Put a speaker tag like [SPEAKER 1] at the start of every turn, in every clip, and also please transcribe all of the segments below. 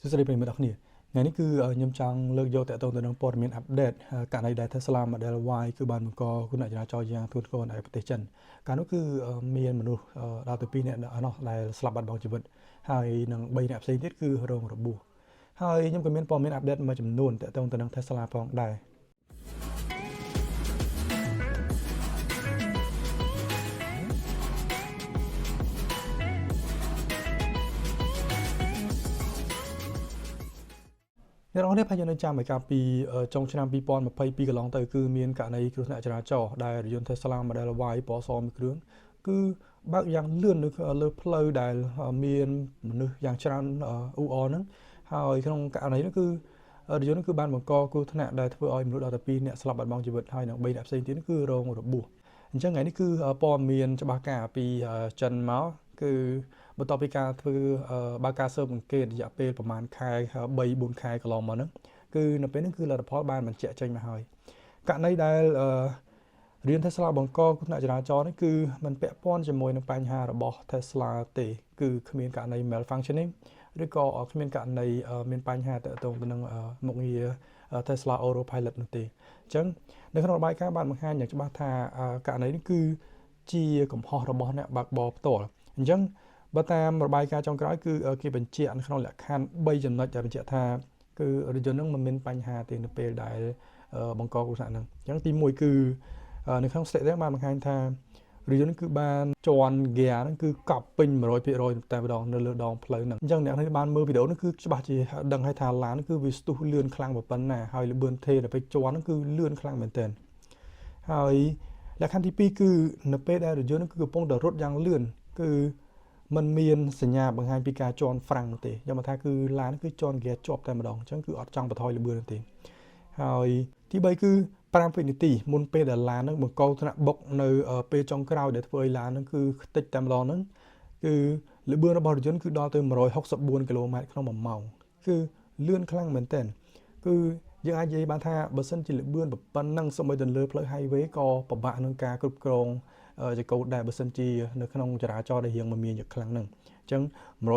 [SPEAKER 1] សួស្តីប្រិយមិត្តអរគ្នាថ្ងៃនេះគឺខ្ញុំចង់លើកយកតទៅនឹងព័ត៌មាន update ករណីដែល Tesla Model Y គឺបានបង្កគ្រោះថ្នាក់ចរាចរណ៍យ៉ាងធ្ងន់ធ្ងរនៅប្រទេសចិនកាលនោះគឺមានមនុស្សដល់ទៅ2នាក់នោះដែលស្លាប់បាត់បង់ជីវិតហើយនឹង3នាក់ផ្សេងទៀតគឺរងរបួសហើយខ្ញុំក៏មានព័ត៌មាន update មួយចំនួនតទៅនឹង Tesla ផងដែរអ្នកនរនេះប្រហែលជានៅចាំឯកាលពីចុងឆ្នាំ2022កន្លងទៅគឺមានករណីគ្រោះថ្នាក់ចរាចរណ៍ដែលរថយន្ត Tesla Model Y ពណ៌សមួយគ្រឿងគឺបើកយ៉ាងលឿននៅលើផ្លូវដែលមានមនុស្សយ៉ាងច្រើនអ៊ូអរហ្នឹងហើយក្នុងករណីនោះគឺរថយន្តគឺបានបង្កគ្រោះថ្នាក់ដែលធ្វើឲ្យមនុស្សដល់ទៅ2នាក់ស្លាប់បាត់បង់ជីវិតហើយនិង3នាក់ផ្សេងទៀតគឺរងរបួសអញ្ចឹងថ្ងៃនេះគឺព័ត៌មានច្បាស់ការពីចិនមកគឺបន្ទាប់ពីការធ្វើបើកការស៊ើបអង្កេតរយៈពេលប្រហែលខែ3 4ខែកន្លងមកហ្នឹងគឺនៅពេលហ្នឹងគឺលទ្ធផលបានបញ្ជាក់ចេញមកហើយករណីដែលរៀន Tesla បង្កគ្រោះថ្នាក់ចរាចរណ៍នេះគឺมันពាក់ព័ន្ធជាមួយនឹងបញ្ហារបស់ Tesla ទេគឺគ្មានករណី malfunctioning ឬក៏គ្មានករណីមានបញ្ហាទាក់ទងទៅនឹងមុខងារ Tesla Autopilot នោះទេអញ្ចឹងនៅក្នុងរបាយការណ៍បានបង្ហាញយ៉ាងច្បាស់ថាករណីនេះគឺជាកំហុសរបស់អ្នកបើកបរផ្ទាល់អញ្ចឹងបើតាមរបាយការណ៍ចុងក្រោយគឺគេបញ្ជាក់នៅក្នុងលក្ខខណ្ឌ3ចំណុចដែលបញ្ជាក់ថាគឺរថយន្តនឹងមិនមានបញ្ហាទេនៅពេលដែលបង្កគ្រោះថ្នាក់ហ្នឹងអញ្ចឹងទី1គឺនៅក្នុង statement បានបង្ហាញថារថយន្តគឺបានជន់ហ្គាហ្នឹងគឺកប់ពេញ100%តែម្ដងនៅលើដងផ្លូវហ្នឹងអញ្ចឹងអ្នកនេះបានមើលវីដេអូហ្នឹងគឺច្បាស់ជាដឹងហើយថាឡានគឺវាស្ទុះលឿនខ្លាំងប៉ុណ្ណាហើយលបឿនថេដល់ពេលជន់ហ្នឹងគឺលឿនខ្លាំងមែនទែនហើយលក្ខខណ្ឌទី2គឺនៅពេលដែលរថយន្តគឺកំពុងតែរត់យ៉ាងលឿនគឺมันមានសញ្ញាបង្ហាញពីការជន់ហ្វ្រាំងនោះទេយកមកថាគឺឡានគឺជន់ហ្គាជាប់តែម្ដងអញ្ចឹងគឺអត់ចង់បន្ថយល្បឿននោះទេហើយទី3គឺ5វិនាទីមុនពេលដែលឡាននឹងបង្កថ្នាក់បុកនៅពេលចុងក្រោយដែលធ្វើឲ្យឡាននឹងគឺខ្ទេចតែម្ដងហ្នឹងគឺល្បឿនរបស់រថយន្តគឺដល់ទៅ164គីឡូម៉ែត្រក្នុង1ម៉ោងគឺលឿនខ្លាំងមែនទែនគឺយើងអាចនិយាយបានថាបើសិនជាល្បឿនប៉ុណ្ណឹងសូម្បីតែលើផ្លូវ highway ក៏ពិបាកក្នុងការគ្រប់គ្រងចកោតដែរបើសិនជានៅក្នុងចរាចរណ៍ដែលរៀងមមាញឹកខ្លាំងហ្នឹងអញ្ចឹង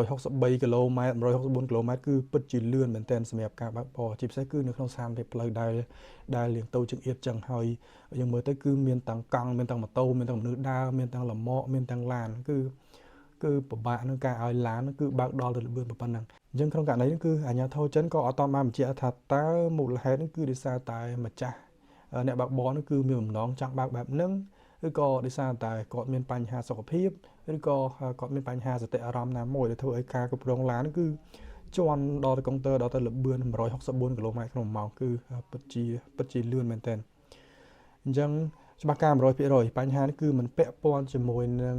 [SPEAKER 1] 163គីឡូម៉ែត្រ164គីឡូម៉ែត្រគឺពិតជាលឿនមែនទែនសម្រាប់ការបើកបរជាពិសេសគឺនៅក្នុងស្ថានភាពផ្លូវដែលលៀងតូចចង្អៀតចឹងហើយយើងមើលទៅគឺមានទាំងកង់មានទាំងម៉ូតូមានទាំងមនុស្សដើរមានទាំងលម៉កមានទាំងឡានគឺពិបាកក្នុងការឲ្យឡានគឺបើកដល់ទៅល្បឿនប៉ុណ្ណឹងអញ្ចឹងក្នុងករណីនេះគឺអាជ្ញាធរចិនក៏អត់ទាន់បានបញ្ជាក់ថាតើមូលហេតុនេះគឺដោយសារតែម្ចាស់អ្នកបើកបរនេះគឺមានបំណងចង់បើកបែបហ្នឹងឬក៏ដោយសារតែគាត់មានបញ្ហាសុខភាពឬក៏គាត់មានបញ្ហាសតិអារម្មណ៍ណាមួយដែលធ្វើឲ្យការគ្រប់គ្រងឡានគឺជន់ដល់ទៅកុងទ័រដល់ទៅល្បឿន164គីឡូម៉ែត្រក្នុងម៉ោងគឺពិតជាលឿនមែនទែនអញ្ចឹងច្បាស់ការ100%បញ្ហានេះគឺមិនពាក់ព័ន្ធជាមួយនឹង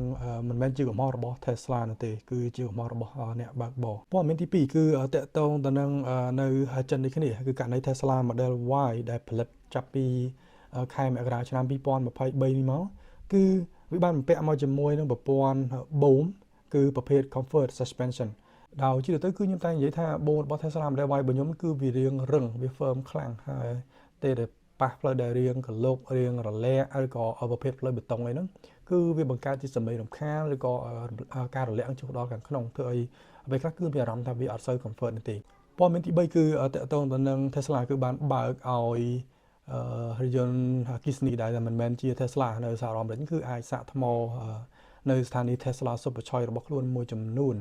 [SPEAKER 1] មិនមែនជាកំហុសរបស់ Tesla នោះទេគឺជាកំហុសរបស់អ្នកបើកបរព័ត៌មានទី2គឺតាក់ទងទៅនឹងនៅចិននេះគ្នាគឺករណី Tesla Model Y ដែលផលិតចាប់ពីខែមករាឆ្នាំ2023នេះមកគឺវាបានបំពាក់មកជាមួយនឹងប្រព័ន្ធបូមគឺប្រភេទ Comfort Suspension ដោយជាទៅគឺខ្ញុំតែនិយាយថាបូមរបស់ Tesla Model Y របស់ខ្ញុំគឺវារៀងរឹងវា firm ខ្លាំងហើយទេតែប៉ះផ្លូវដែលរៀងកលុករៀងរលាកឬក៏ប្រភេទផ្លូវបេតុងអីហ្នឹងគឺវាបង្កើតជាសម្លេងរំខានឬក៏ការរលាកចុះដល់ខាងក្នុងធ្វើឲ្យអ្វីខ្លះគឺមានអារម្មណ៍ថាវាអត់សូវ comfort នោះទេព័ត៌មានទី3គឺតាក់ទងទៅនឹង Tesla គឺបានបើកឲ្យរថយន្តអគ្គិសនីដែលមិនមែនជា Tesla នៅសហរដ្ឋអាមេរិកគឺអាចសាកថ្មនៅស្ថានីយ៍ Tesla Supercharge របស់ខ្លួនមួយចំនួន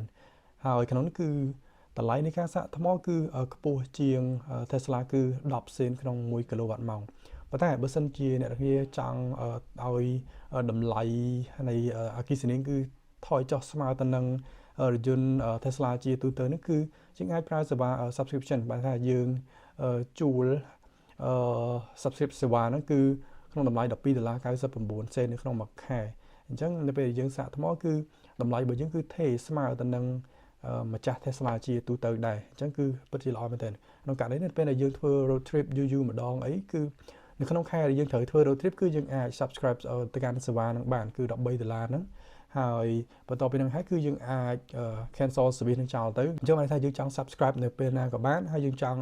[SPEAKER 1] ហើយក្នុងនេះគឺតម្លៃនៃការសាកថ្មគឺខ្ពស់ជាង Tesla គឺ10សេនក្នុង1គីឡូវ៉ាត់ម៉ោងប៉ុន្តែបើសិនជាអ្នករាចង់ឲ្យតម្លៃនៃអគ្គិសនីគឺថយចុះស្មើទៅនឹងរថយន្ត Tesla ជាទូទៅនេះគឺយើងអាចប្រើសេវា subscription បានថាយើងជួលsubscribe សេវាហ្នឹងគឺក្នុងតម្លៃ12ដុល្លារ99សេននៅក្នុងមួយខែអញ្ចឹងនៅពេលយើងសាកថ្មគឺតម្លៃរបស់យើងគឺថេរស្មើទៅនឹងម្ចាស់ Tesla ជាទូទៅដែរអញ្ចឹងគឺពិតជាល្អមែនទែនក្នុងករណីនេះពេលដែលយើងធ្វើ road trip យូរយូរម្ដងអីគឺនៅក្នុងខែដែលយើងត្រូវធ្វើ road trip គឺយើងអាច subscribe ទៅកាន់សេវាហ្នឹងបានគឺ13ដុល្លារហ្នឹងហើយបន្ទាប់ពីហ្នឹងហើយគឺយើងអាច cancel service នឹងចោលទៅអញ្ចឹងបានថាយើងចង់ subscribe នៅពេលណាក៏បានហើយយើងចង់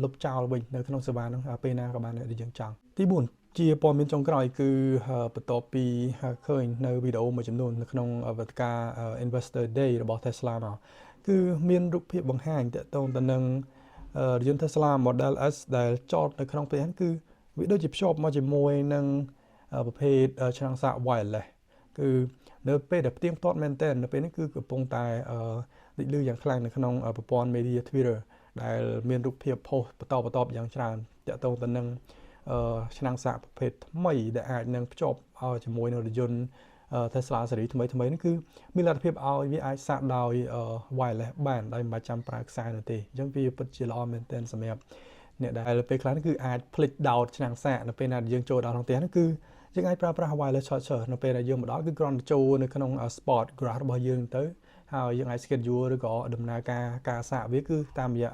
[SPEAKER 1] លុបចោលវិញនៅក្នុងសេវាហ្នឹងពេលណាក៏បានដែលយើងចង់ទី4ជាព័ត៌មានចុងក្រោយគឺបន្ទាប់ពីឃើញនៅវីដេអូមួយចំនួននៅក្នុងវេទិកា Investor Day របស់ Tesla មក គឺមានរូបភាពបង្ហាញទាក់ទងទៅនឹងរថយន្ត Tesla Model S ដែលចតនៅក្នុងផ្ទះហ្នឹងគឺវាដូចជាភ្ជាប់មកជាមួយនឹងប្រភេទឆ្នាំងសាក wireless គឺនៅពេលដែលផ្ទៀងផ្ទាត់មែនទែននៅពេលនេះគឺកំពុងតែលេចលឺយ៉ាងខ្លាំងនៅក្នុងប្រព័ន្ធ media Twitter ដែលមានរូបភាពផុសបន្តបន្តយ៉ាងច្រើនទាក់ទងទៅនឹងឆ្នាំងសាកប្រភេទថ្មីដែលអាចនឹងភ្ជាប់ជាមួយនឹងរថយន្ត Tesla ស៊េរីថ្មីថ្មីនេះគឺមានលទ្ធភាពឲ្យវាអាចសាកដោយ wireless បានដោយមិនបាច់ចាំប្រើខ្សែនោះទេអញ្ចឹងវាពិតជាល្អមែនទែនសម្រាប់អ្នកដែលពេលខ្លះគឺអាចភ្លេចដោតឆ្នាំងសាកនៅពេលណាដែលយើងចូលដល់ក្នុងផ្ទះនោះគឺយើងអាចប្រើប្រាស់ wireless charger នៅពេលដែលយើងមកដល់គឺគ្រាន់តែចូលនៅក្នុង spot garage របស់យើងទៅហើយយើងអាច schedule ឬក៏ដំណើរការការសាកវាគឺតាមរយៈ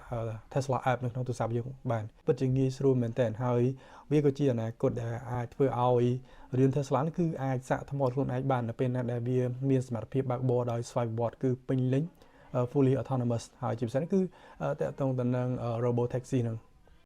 [SPEAKER 1] Tesla app នៅក្នុងទូរស័ព្ទយើងបានពិតជាងាយស្រួលមែនទែនហើយវាក៏ជាអនាគតដែលអាចធ្វើឲ្យរថយន្ត Tesla នេះគឺអាចសាកថ្មខ្លួនឯងបាននៅពេលណាដែលវាមានសមត្ថភាពបើកបរដោយស្វ័យប្រវត្តិគឺពេញលេញ fully autonomous ហើយជាពិសេសគឺទាក់ទងទៅនឹង robo taxi ហ្នឹង។